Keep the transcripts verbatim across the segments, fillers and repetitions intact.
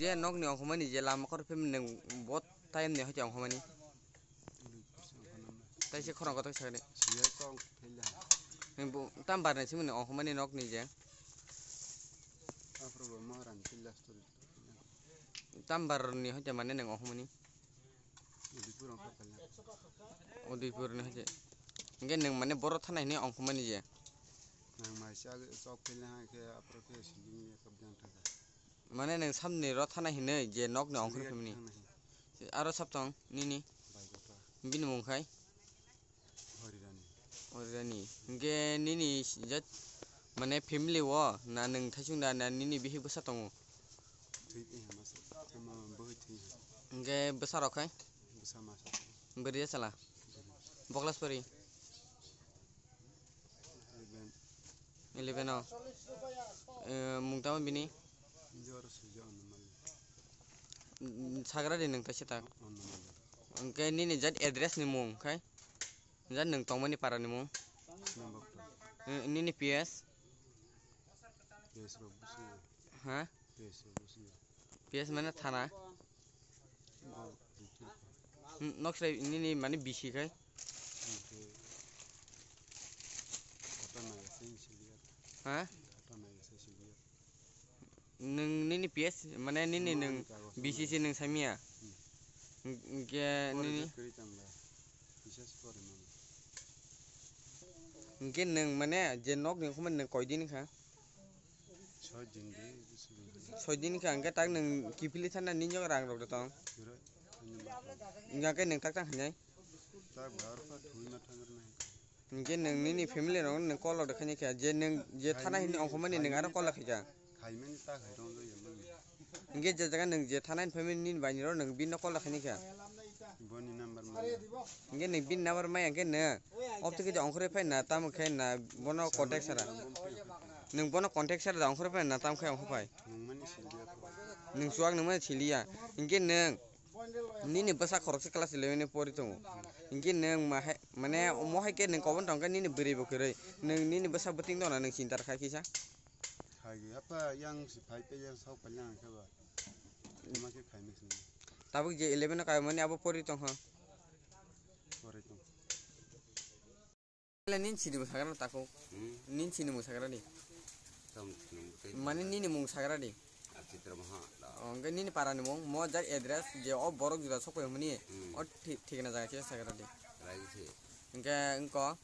Je nokni ongkhormani je lama khoro phimni nwng bo time ni hoite ongkhormani. Tai se khorang kotor sakni. Siya chong phila. Nwng bo tam bar ni simni ongkhormani nokni je. Afro bo maharan phila story. Tam bar ni hoite mane nwng ongkhormani. Udaipur ongkhor phila. Udaipur ni hoite. Hingke nwng mane boro thana hini ongkhormani je. Nang mai sa chok phila hingke afro khe sijing ni kabjang thangkha. Mane nwng samni ro thana hinwi je nokni ongkhor phimni. Aro sab tong nini? Bini mung khai? Horirani. Horirani. Hingke nini jat mane family o na nwng thaisung da na nini bihik bwsa tongo? Thwi twi hama sa, ama bwhwi thwi ha. Hingke bwsa rok khai? Bwsa ma sa. Bwrwi ya sala? Bwrwi. Boklas pori? Eleven. Eleven o. Eh, mung tamo bini? Jor sujo Anamali. Mm, sagra di nwng kaisa tak. Anamali. Hingke nini jat address ni mung khai? Jat nwng tongmani para ni mung? Sinambakta. Eh, nini P S? P S rok busingo. Ha? P S rok busingo. P S mane thana? Bo, N-, nok srai nini mane bisi khai? Hingke. Kata nai sing siliya. Ha? Kata nai sing siliya. Nwng nini P S mane nini nwng B C C nwng saimia? Hmm. Hingke nini? Kisa si pore mano. Hingke nwng mane je nok ni khumani nwng koi din kha? Soi din de, bisi din de. Soi din kha hingke tak nwng kiphilwi thana nini rang rok de tong? Hingke nwng tak tang hinai? Tak bar pa thui ma thang nai. Hingke nwng nini family rok nwng call rok khaini kha, je nwng je thana hini ongkhormani nwng aro call khaikha. Khaimani ta khai rong do yamani. Hingke je jaga nwng je thana hini family nini baini rok nwng bini call khaini kha. Boni number maya. Hingke nwng bini number maya hingke nwng. Obtwi khe ongkhorwi phai na tamo khe na bono contact sara. Nwng bono contact sara da ongkhorwi phai na tamo khe ongkhor phai. Nwng mani siliya. Nwng chuak nwng mani siliya. Hingke nwng. Nini bwsa khoroksa class eleven ni pori tongo. Hingke nwng ma hai, mane omo hai khe nwng kobon tong khe nini bwrwi bo kwrwi. Nwng nini bwsa bwtwing dona nwng chinta rwkha kisa. Hai apa yang si phai pe yang sok pa yang khe ba. Omo khe khai mix ni. Tabuk je eleven o kaimani abo pori tong kha. Pori tong. Nin sini mwsagra tako. Hmm? Nin sini mwsagra di. Tam sini mwtai. Mane nini mung sagra di. Chitra Maha da. Oh, hingke nini para ni mung, mo jat address je o borok juda sokoi muni. Hmm. O thi-, thikna jaga khe sagra di. Rai se. Hingke wngko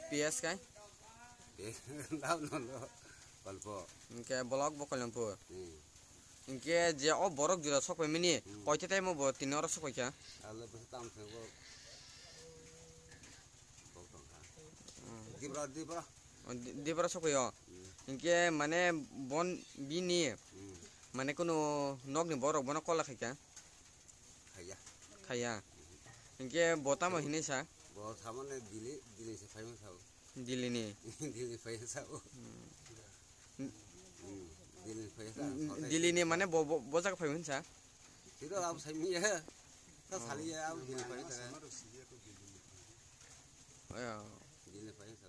P S kai? P S da no no. Palpo. Hingke block bo Kalyampur. Hmm. Hingke je o borok juda sokoi mini, hmm, koite taimo bo tini oro sokoi kha? Ale bwsa tam se bo. Bo tong kha. Hmm. Dibra, dibra. O, di-, dibra sokoi o. Hmm. Hingke mane bon bini, hmm, mane kunu nokni borok bono kola khai kha? Khaiya. Khaiya. Hingke bo tamo hinui sa? Bo samane Dili, Dili se phai sa. Dili ni. Dili phai sa o. Hmm. Hmm, Dili phai sa. Dili ni mane bo, bo, bo jaga phai sa? Sida lam sai mi ya. Ta sali ya, am Dili phai sa. Aya. Dili phai sa.